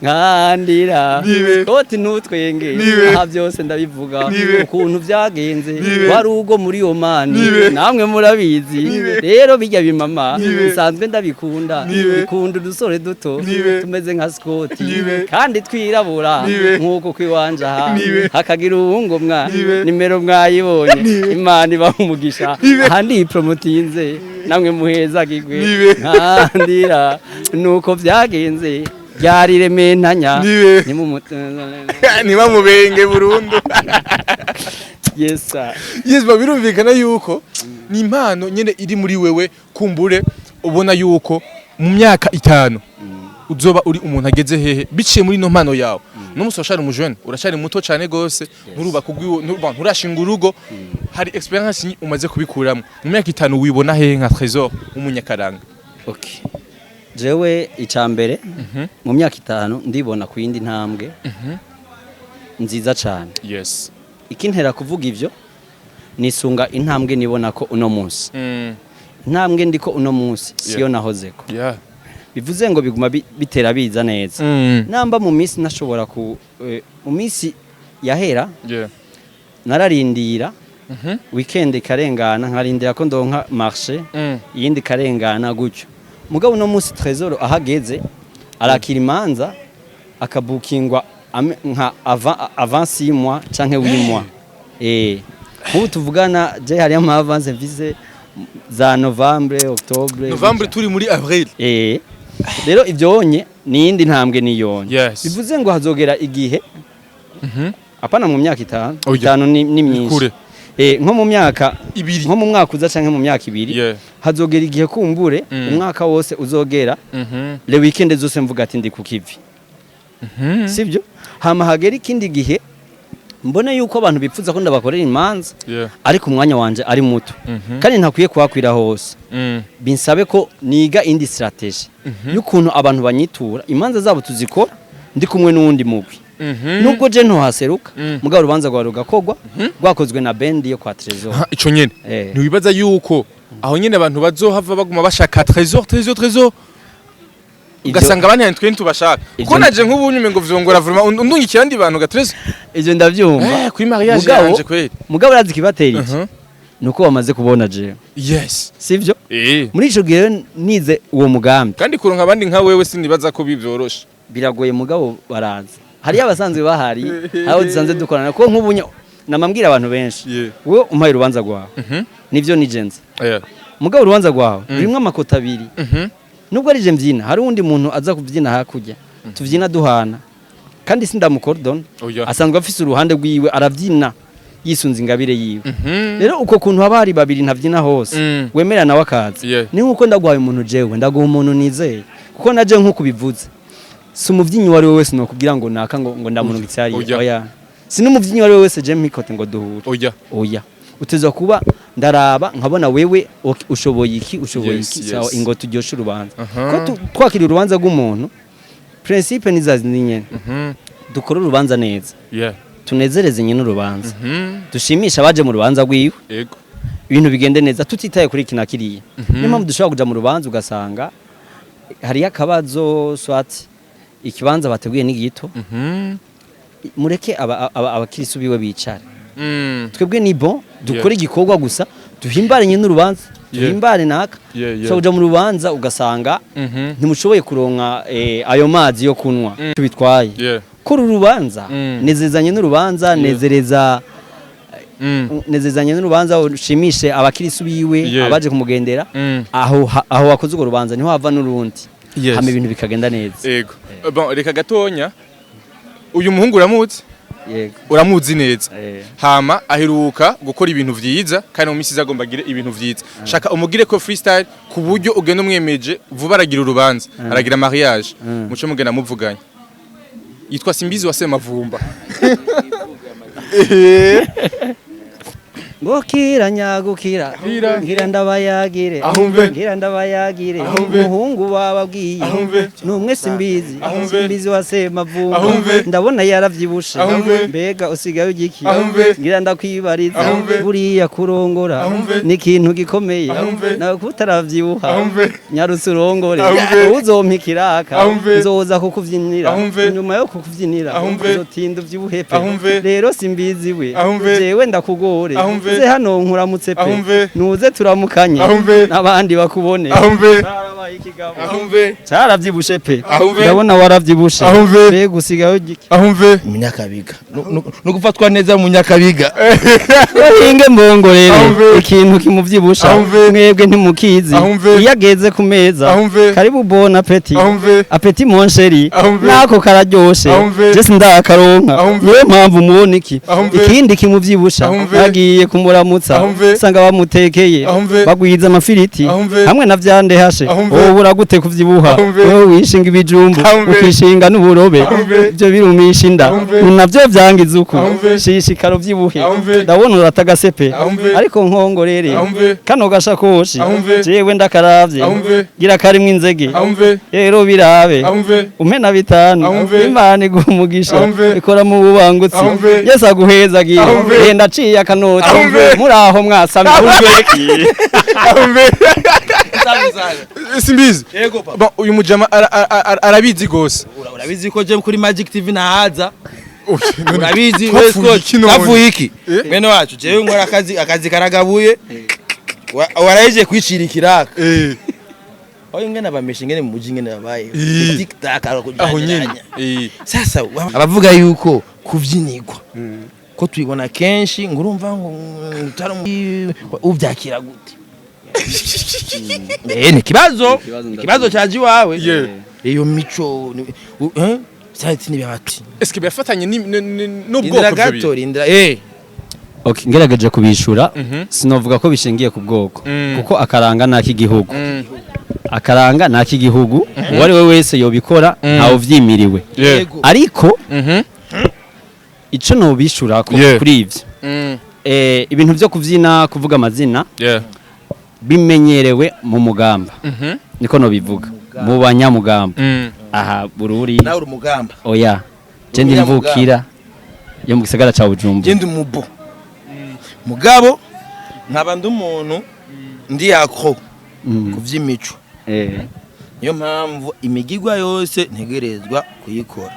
Nkandira. Nibe. Scott ntutwenge. Nibe. Aha byose ndabivuga. Nibe. Ukuntu vyagenze. Nibe. Wari ugo muri Omani. Nibe. Namwe murabizi. Nibe. Rero bijya bimama. Nibe. Bisanzwe ndabikunda. Nibe. Bikunda udusore duto. Nibe. Tumeze nka Scott. Nibe. Kandi twirabura. Nibe. Nkuko kwiwanja aha. Nibe. Hakagira uwungomwa. Nibe. Nimero mwayibonye. Imana ibaha umugisha. Nibe. Ahandi yipromotinze. Namwe muhezagirwe. Nibe. Nkandira. Nuko vyagenze. Ryari rementanya. Nibe. Ntibamubenge burundu. Yes sir. Yes, ba birumvikana yuko ni impano nyene iri muri wewe, kumbure ubona yuko mu myaka 5 uzoba uri umuntu ageze hehe biciye muri ino mpano yawe? N'umunsi urashari umujene, urashari muto cane gose, nturubaka ugwiwe, nturashinga urugo, hari experience umaze kubikuramo. Mu myaka 5 wibona hehe nka Trésor w'umunyakaranga? Okay. Jewe icambere, mu myaka 5 ndibona ku yindi ntambwe nziza cyane. Ikintera kuvuga ivyo, nisunga intambwe nibona ko uno munsi. Intambwe ndiko uno munsi siyo nahozeko. Bivuze ngo biguma bitera biza neza. Namba mu minsi nashobora ku mu minsi yahera nararindira weekend ikarengana, nkarindira ko ndonka marché, iyindi karengana gutyo. Mugabo uno munsi Trésor ahageze arakira imanza, akabukingwa nka avant 6 mois canke 8 mois. Nk'ubu tuvugana je hariyo ama avance mfise za novembre, octobre. Novembre, turi muri avril. Rero ivyonye ni iyindi ntambwe niyonye. Bivuze ngo hazogera igihe, apana mu myaka 5. Oya. 5 ni myinshi. Kure. Nko mu myaka 2, nko mu mwaka uza canke mu myaka 2, hazogera igihe kumbure umwaka wose uzogera, le weekend zose mvuga ati ndi ku kivi, sibyo? Hama hagera ikindi gihe mbone yuko abantu bipfuza ko ndabakorera imanza, ariko umwanya wanje ari muto kandi ntakwiye kuhakwira hose, binsabe ko niga indi strategy y'ukuntu abantu banyitura imanza zabo tuzikora ndi kumwe n'uwundi mugwi, nubwo je ntohaseruka, mugabo urubanza rwawe rugakogwa rwakozwe na band yo kwa Trésor. Ha, ico nyene. Ntiwibaza yuko aho nyene abantu bazohava baguma bashaka Trésor, Trésor, Trésor, ugasanga abandi twe ntitubashaka? Kuko naje nk'ubu nyume ngo vyongora vraiment undungikira abandi bantu ga Trésor. Ivyo ndavyumva. Kuri mariage yanje kweli. Mugabo urazi ikibatera iki? Nuko bamaze kubona jewe, sivyo? Muri ico gihe rero nize uwo mugambi. Kandi kuronka abandi nka wewe sinibaza ko bivyoroshe. Biragoye, mugabo baraza. Hariyo abasanzwe bahari, aho dusanzwe dukorana, kuko nk'ubu namambwira abantu benshi, wowe umpaye urubanza rwawe, nivyo nijenze, mugabo urubanza rwawe rurimwo amakota abiri. Nubwo ari je mbyina, hari uwundi muntu aza kubyina hakurya, tubyina duhana, kandi sindamukordona. Oya. Asanzwe afise uruhande rwiwe, arabyina yisunze ingabire yiwe. Rero uko kuntu haba hari babiri ntabyina hose, wemera nawe akaza, ni nkuko ndaguhaye umuntu, jewe ndaguha umuntu nizeye, kuko naje nkuko ubivuze, si umuvyinnyi uwo ari we wese nokubwira ngo naka ngo ndamurungitse hariya. Oya. Oya, si n'umuvyinnyi uwo ari we wese je mpikote ngo duhure. Oya. Oya, uteza kuba ndaraba nkabona wewe ushoboye iki, ushoboye iki, sawa, ingo turyoshe urubanza. Ko twakira urubanza rw'umuntu, principe nizazi ni nyene, dukore urubanza neza, tunezereze nyine urubanza, dushimishe abaje mu rubanza rwiwe, ibintu bigende neza tutitaye kuri iki na kiriya. Niyo mpamvu dushobora kuja mu rubanza ugasanga hariyo akabazo, soit ikibanza bateguye ni gito. Mureke abakirisu biwe bicare, twebwe ni bon dukore igikorwa gusa, duhimbare nyine urubanza, duhimbare naka. Ushobora kuja mu rubanza ugasanga ntimushoboye kuronka ayo mazi yo kunywa, tubitwaye. Kora urubanza, nezezanye n'urubanza, nezereza, nezezanye n'urubanza, ushimishe abakirisu biwe, abaje kumugendera. Aho wakoze urwo rubanza niho hava n'urundi, hama ibintu bikagenda neza. Ego. Bon, reka gatonya, uyu muhungu uramuzi? Yego. Uramuzi neza? Eh. Hama aheruka gukora ibintu vyiza, kandi mu minsi iza agomba agire ibintu vyiza. Shaka umugire ko freestyle ku buryo ugenda umwemeje vuba aragira urubanza, aragira mariage, muco mugenda muvuganye. Yitwa Simbizi wa Semavumba. Ngo kira nyagukira, Kira. ngira ndabayagire, Ahumve. ngira ndabayagire, Ahumve. umuhungu bababwiye Ahumve. numwe Simbizi, Ahumve. Simbizi wa Semavumba. Ahumve. Ndabona yaravyibushe. Ahumve. Mbega usigaye ugiki? Ahumve. Ngira ndakwibariza. Ahumve. Buriya kurongora Ahumve. ni ikintu gikomeye. Ahumve. Nawe kutaravyibuha, Ahumve. nyarutse urongore. Ahumve. Uzompa ikiraka, Ahumve. nzoza kukuvyinira. Ahumve. Nyuma yo kukuvyinira, Ahumve. uzotinda uvyibuhe pe. Ahumve. Rero Simbizi we, Ahumve. jewe ndakugore. Ahumve. Uze hano nkuramutse pe. Ahumve. Nuze turamukanye Ahumve. n'abandi bakubone. Ahumve. Carabaye ikigabo. Ahumve. Caravyibushe pe. Ahumve. Ndabona waravyibushe. Ahumve. Mbega usigaye ugiki? Ahumve. Munyakabiga no gufatwa neza mu Nyakabiga. Bahinge mbongorere. Ahumve. Ikintu kimuvyibusha, Ahumve. mwebwe ntimukizi. Ahumve. Iyo ageze ku meza, Ahumve. karibu, bon appétit. Ahumve. Appétit mon chéri. Ahumve. Nako kararyoshe. Ahumve. Je sindakaronka. Ahumve. Niyo mpamvu mubona iki. Ahumve. Ikindi kimuvyibusha, Ahumve. nagiye kumuramutsa, Ahumve. usanga bamutekeye, Ahumve. bagwiza amafiriti Ahumve. hamwe na vyandehashe. Ahumve. Wowe uragute kuvyibuha? Ahumve. Wowe wishinga ibijumbu, Ahumve. ukishinga n'uburobe, Ahumve. ivyo birumisha inda, Ahumve. navyo vyangiza uku. Ahumve. Shishikara uvyibuhe. Ahumve. Ndabona uratagasepe. Ahumve. Ariko nkongorere, Ahumve. kano gashakoshi, Ahumve. jewe ndakaravye, Ahumve. gira karimwo inzege. Ahumve. Rero birabe. Ahumve. Umpe na bitanu. Ahumve. Imana iguha umugisha. Ahumve. Ikora mu bubangutsi. Ahumve. Yesu aguhezagiye. Ahumve. Genda aciye akanoti. Ahumve. Muraho mwasamye. Ahumve. Simbizi. Yego papa. Bon, uyu mujama arabizi gose. Urabizi ko je kuri Magic TV nahaza. Urabizi Twafuye we Scott. iki none? Twafuye iki? Eh? Mwene wacu, jewe nkora akazi karagabuye. Waraje kwicira ikiraka. Aho ingene abameshe ingene mu muji ingene babaye. Eh. Tic tac. Aho nyene. Sasa abavuga yuko kuvyinigwa ko tubibona kenshi, ngo urumva ngo utari uvyakira gute? Ni kibazo. Ikibazo. Ikibazo cyaje iwawe. Yeah. Iyo mico sati ni bati. Eske birafatanye n'ubwoko Rindira bw'ibyo gato, bintu? rindira. Okay, ngerageje kubishura, sinovuga ko bishingiye ku bwoko, kuko akaranga ni ak'igihugu. Akaranga ni ak'igihugu, uwo ari we wese yobikora, ntawe uvyimiriwe. Ariko ico nobishura ko kuri ivyo, ibintu vyo kuvyina, kuvuga amazina, bimenyerewe mu mugamba, niko nobivuga, mu banyamugamba aha Bururi. Nawe uri umugamba? Oya, je ndi Umunyamugamba. mvukira yo mu gisagara ca Bujumbura. Je ndi umubo mugabo, nkaba ndi umuntu ndi yakro ku vy'imico. Niyo mpamvu imigigwa yose ntegerezwa kuyikora.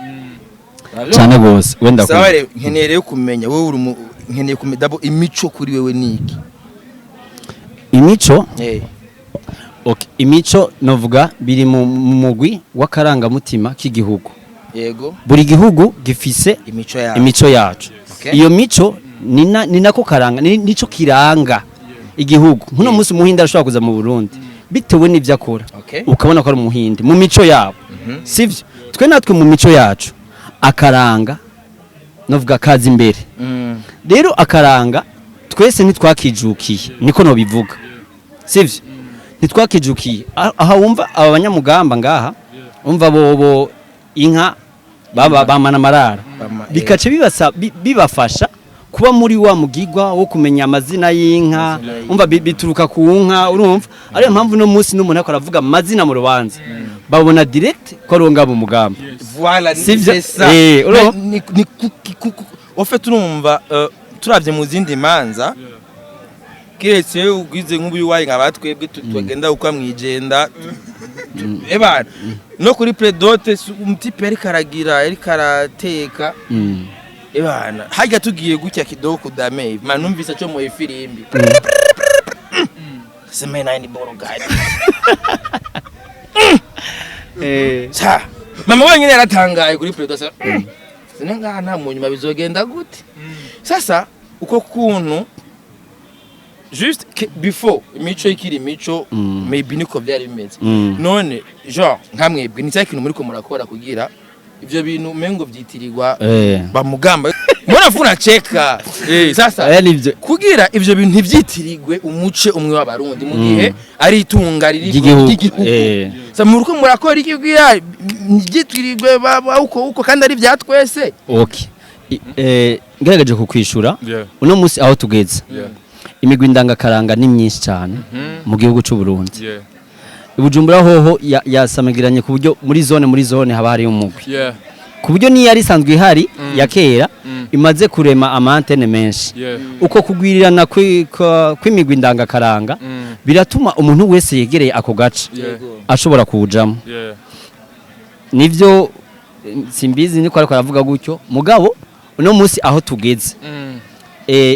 Cane gose, wenda. Sawa rero, nkeneye rero kumenya wowe uri nkeneye kumenya d'abord imico kuri wewe niki? Imico? Okay. Imico novuga biri mu mugwi w'akarangamutima k'igihugu. Buri gihugu gifise imico yawe. Imico yacu. Iyo mico ni nako karanga, nico kiranga igihugu. Nkuno munsi umuhinde arashobora kuza mu Burundi, bitewe n'ivyo akora, ukabona ko ari umuhinde mu mico yabo, sivyo? Twe natwe mu mico yacu akaranga novuga kaza imbere. Rero akaranga twese ntitwakijukiye, niko nobivuga, sivyo? Ntitwakijukiye. Aha wumva aba banyamugamba ngaha, umva bobo inka baba bamana amarara, bikaca bibafasha kuba muri wa mugigwa wo kumenya amazina y'inka. Umva bituruka ku nka, urumva ariyo mpamvu no munsi n'umuntu ariko aravuga amazina mu rubanza, babona direct ko ari uwo ngabo mugamba. Voilà, Sivyo? c'est ça. Urumva? Ni au fait urumva, turavye mu zindi manza, kiretse ugize nk'ubu iwayi nka batwebwe tugenda uko mwijenda ebana no kuri pré-dot, umutipe yariko aragira, yariko arateka. Ebana harya tugiye gutya kidogo kudame man, numvise cyo mu ifirimbi sema nine boro gari. Sa mama wenyine yaratangaye kuri pré-dot, sa sine ngaha nta mu nyuma bizogenda gute. Sasa uko kuntu juste before imico ikiri imico, maybe niko byari bimeze. None genre nka mwebwe ni cya kintu muriko murakora kugira ivyo bintu umengo vyitirirwa bamugamba, mbona funa cheka sasa nivyo. Kugira ivyo bintu ntivyitirirwe umuce umwe w'abarundi mu gihe ari itunga riri ry'igihugu. Ry'igihugu. Sa muriko murakora iki kugira ntivyitirirwe baba uko uko kandi ari vya twese? Okay. Ngerageje kukwishura, uno munsi aho tugeze, imigwi ndangakaranga ni myinshi cyane mu gihugu cy'u Burundi. Ibujumbura hoho yasamagiranye ku buryo muri zone haba hari umugwi, ku buryo niyo yari isanzwe ihari ya kera imaze kurema ama antennes menshi. Uko kugwirirana kw'imigwi ndangakaranga biratuma umuntu wese yegereye ako gace ashobora kuwujamo. Nivyo, simbizi niko ariko aravuga gutyo, mugabo uno munsi aho tugeze,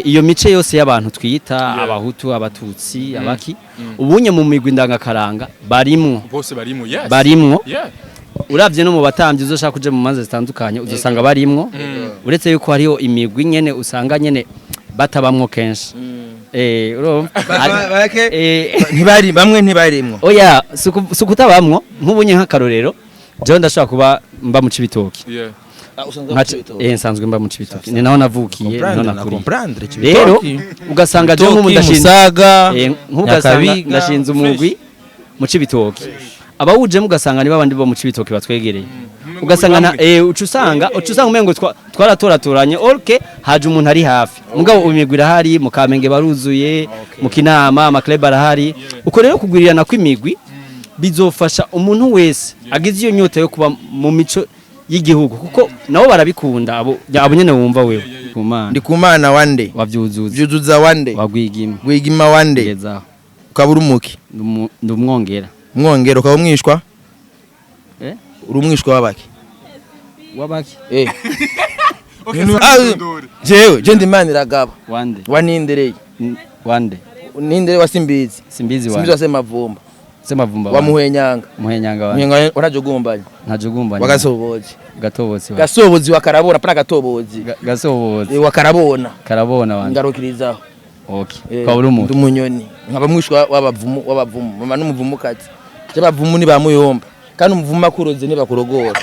iyo mice yose y'abantu twita abahutu, abatutsi, abaki, ubunye mu migwi ndangakaranga barimwo. Bose barimo, yes. Barimwo. Uravye no mu batambyi, uzoshaka kuja mu manza zitandukanye uzosanga barimwo, uretse yuko hariho imigwi nyene usanga nyene batabamwo kenshi. Urumva? Ntibari bamwe, ntibarimwo. Oya, si ukutabamwo. Nk'ubunye nk'akarorero, jewe ndashobora kuba mba mu Cibitoki. Nsanzwe mba mu Cibitoki, ni naho navukiye, niho nakuriye. Rero ugasanga jewe nk'ubu ndashinze Musaga, nk'ubu ugasanga Nyakabiga, ndashinze umugwi mu Cibitoki, abawujemo ugasanga ni babandi bo mu Cibitoki batwegereye, ugasanga na uca usanga umengo twaratoratoranye, orke haje umuntu ari hafi. Mugabo imigwi irahari, mu Kamenge baruzuye, mu Kinama ama club arahari. Uko rero kugwirirana kw'imigwi bizofasha umuntu wese agize iyo nyota yo kuba mu mico y'igihugu, kuko nabo barabikunda, abo nyene wumva wewe ku Mana. Ndi kumana wande. Wavyuzuza. Vyuzuza wande. Wagwigima. Gwigima wande. Gezaho. Ukaba uri umuki? Ndumwongera. Mwongera, ukaba umwishwa? Eh? Uri umwishwa w'abaki? Wabaki? Okay, Ah, sasa jewe je ndi Imana iragaba. Wande. Wa Nindereye. Wande. Nindere wa Simbizi. Simbizi. Simbizi Wande. wa Semavumba. Semavumba. Wa Muhenyanga. Muhenyanga wande. Muhenyanga warajogumbanye. Ntajugumbanye. Wa Gasobozi. Gatobotsi wa Gasobozi wa Karabona pana Gatobozi. Gasobozi. Wa Karabona. Karabona wande. Ngarukirizaho. Okay, kwa uri umuntu. Ndi umunyoni, nkaba mwishwa w'abavumu, mama n'umuvumukazi. Je abavumu ni bamuyomba kandi umuvumu akuroze ntibakurogora.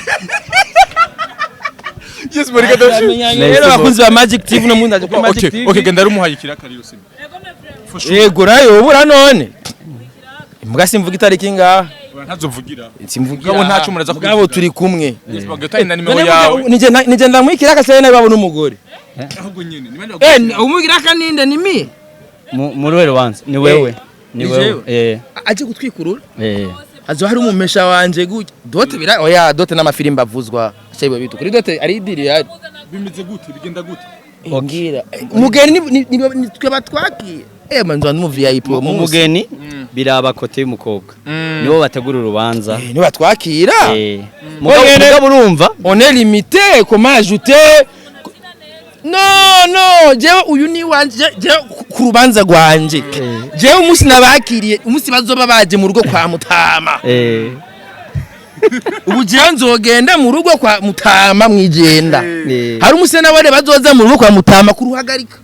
Yes, Monica, ndashimye. Rero abakunzi ba Magic TV, no mundi aje kuri Magic Okay. TV. Okay, genda rumuhaye ikiraka rero sima. Yego, rayo ubura none. Mbwa simvuga itariki ngaha. Ntazovugira. Simvugira. Mugabo ntaco muraza Mugabo kubivuga. turi kumwe. Yes, bagataye na nimero yawe. Nije ndamwikira akasere nawe babona umugore. Ahubwo nyene ni bande? Umubwira ninde ni mi? Muri we rubanza ni wewe, ni Ni wewe. jewe? Aje gutwikurura. Hazo hari umumesha wanje gutya. Dot bira, oya, dot n'amafirimba avuzwa. Cyebo bitu. Kuri dot ari idiri ya. Bimeze gute? Bigenda gute? Ngira. Mugeni ni twe batwakiye. Manzo mu VIP uwo munsi. Umugeni biraba côté y'umukobwa, nibo bategura urubanza. Ni batwakira. Mugabo Wenyene- mugabo urumva On est limité, comment ajouter? Non, non, jewe uyu ni wanje, jewe ku rubanza rwanje. Jewe umunsi nabakiriye, umunsi bazoba baje mu rugo kwa Mutama. Ubu jewe nzogenda mu rugo kwa Mutama mwijenda. Hari umunsi n'abane bazoza mu rugo kwa Mutama kuruhagarika.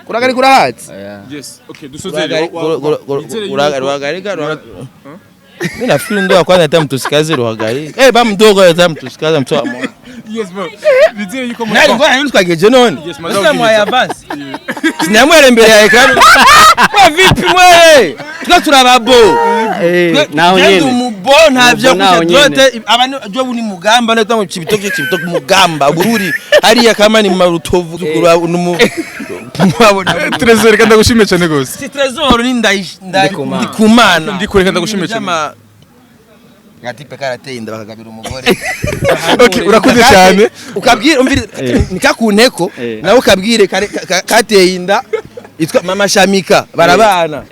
Kuruhagarika urahatse? Yes, okay, dusozere. Ruhagarika. Mimi nafikiri ndo kwanza hata mtusikaze ruhagarika. Ba mdogo hata mtusikaze mtu wa mwana. Yes, bro, nizere yuko Nari ngora nini twageje none? Yes, madam. Sasa mwaye avance. Sinamwere imbere ya écran. Kwa vipi mwe? Twa turababo. Naho nyene. Umubo ntavyo Umubo naho kuja nyene. dote abantu jo ni mugamba no tango Cibitoke, Cibitoke mugamba bururi hariya kama ni marutovu numu mwabona. Trésor, reka ndagushimiye cyane gose. Si Trésor ni Ndikumana. Ndikumana. Ndikure, reka ndagushimiye cyane. Gatipe karateye inda bakagabira umugore. Okay, urakoze cyane. Ukabwira umvira nikakunteko nawe ukabwire kateye inda itwa mama Shamika barabana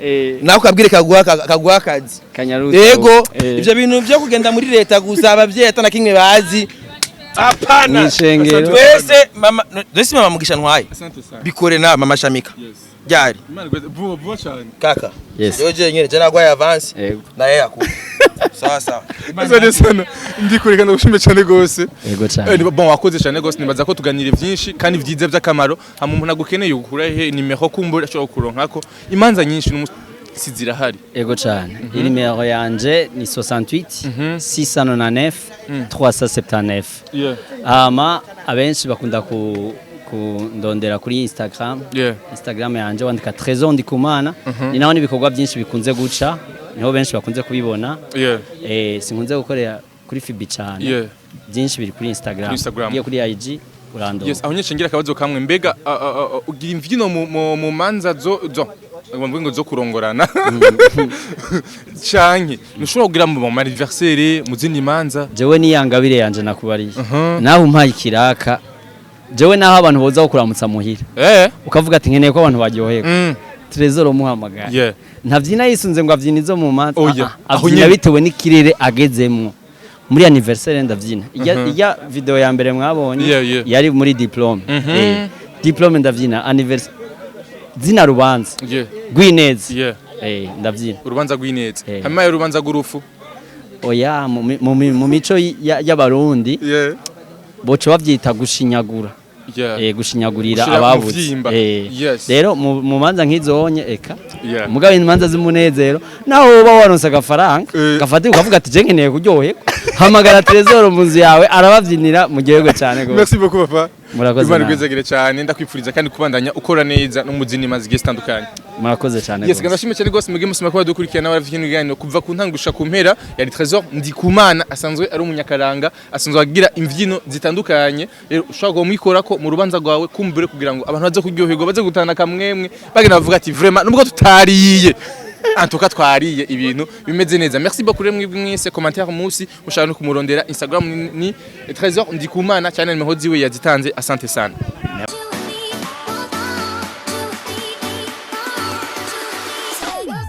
nawe ukabwire kaguha akazi. Kanyaruto. Yego, ivyo bintu vyo kugenda muri leta gusa abavyeyi atana kimwe bazi, hapana. Mw'ishengero. Twese mama, twese mama Mugisha ntwaye. Asante sana. Bikore na mama Shamika. Yes. Ryari? Imana igweze vuba vuba cyane. Kaka. Yes. Jewe je nyene je nagwaye avance. Yego. Naye yakuba sawa sawa. Asante sana. Ndikure, reka ndagushimiye cyane gose. Yego cyane. Bon, wakoze cyane gose. Nibaza ko tuganira byinshi kandi vyiza by'akamaro. Hama umuntu agukeneye ukura he nimero? Kumbura ashobora kuronkako imanza nyinshi n'umusi zirahari. Ego cyane. Iyi nimero yanje ni 68 699 379. Hama abenshi bakunda ku kundondera kuri Instagram. Instagram yanje wandika Trésor Ndikumana. Ni naho n'ibikorwa byinshi bikunze guca, niho benshi bakunze kubibona. Sinkunze gukorera kuri FB cyane. Byinshi biri kuri Instagram. Kuri Instagram. Ugiye kuri IG urandonda. Yes, aho nyine ngira akabazo kamwe. Mbega ugira imvyino mu manza zo ngo ngo zo kurongorana canke ntushobora kugira mu anniversaire, mu zindi manza? Jewe niyangabire yanje nakubariye. Naho umpaye ikiraka, jewe naho abantu boza kuramutsa muhira, ukavuga ati nkeneye ko abantu baryoherwa, Trésor umuhamagara, ntabyina yisunze ngo abyina izo mu manza. Oya, aho abyina nyene. bitewe n'ikirere agezemwo. Muri anniversaire ndabyina. Ijya video ya mbere mwabonye yari muri diplôme. Diplôme ndabyina, anniversaire zina rubanza rw'ineza, ndabyina. Urubanza rw'ineza. Hanyuma y'urubanza rw'urufu? Oya, mu mico y'abarundi boca bavyita gushinyagura. Gushinyagurira Gushira ababuze. umuvyimba. Rero mu manza nk'izonye eka, mugabo imanza z'umunezero naho woba waronse agafaranga gafate ukavuga ati je nkeneye kuryoherwa, hamagara Trésor mu nzu yawe arababyinira mu gihugu cyane gose. Merci beaucoup, papa. Murakoze Imana nawe. igwezagire cyane. Ndakwifuriza kandi kubandanya ukora neza no mu zindi manza zigiye zitandukanye. Murakoze cyane Yes. gose. Ndashimye cyane rwose mwebwe musoma kuba dukurikirana n'abafite ibiganiro kuva ku ntango gushika ku mpera. Yari Trésor Ndikumana, asanzwe ari umunyakaranga, asanzwe agira imvyino zitandukanye. Rero ushobora kumwikora ko mu rubanza rwawe kumbure kugira ngo abantu baze kuryoherwa, baze gutana kamwemwe, bagenda bavuga ati vraiment nubwo tutariye, en tout cas twariye ibintu bimeze neza. Merci beaucoup rero mwebwe mwese. Commentaire munsi, mushaka no kumurondera Instagram ni Trésor Ndikumana cyane, nimero ziwe yazitanze. Asante sana.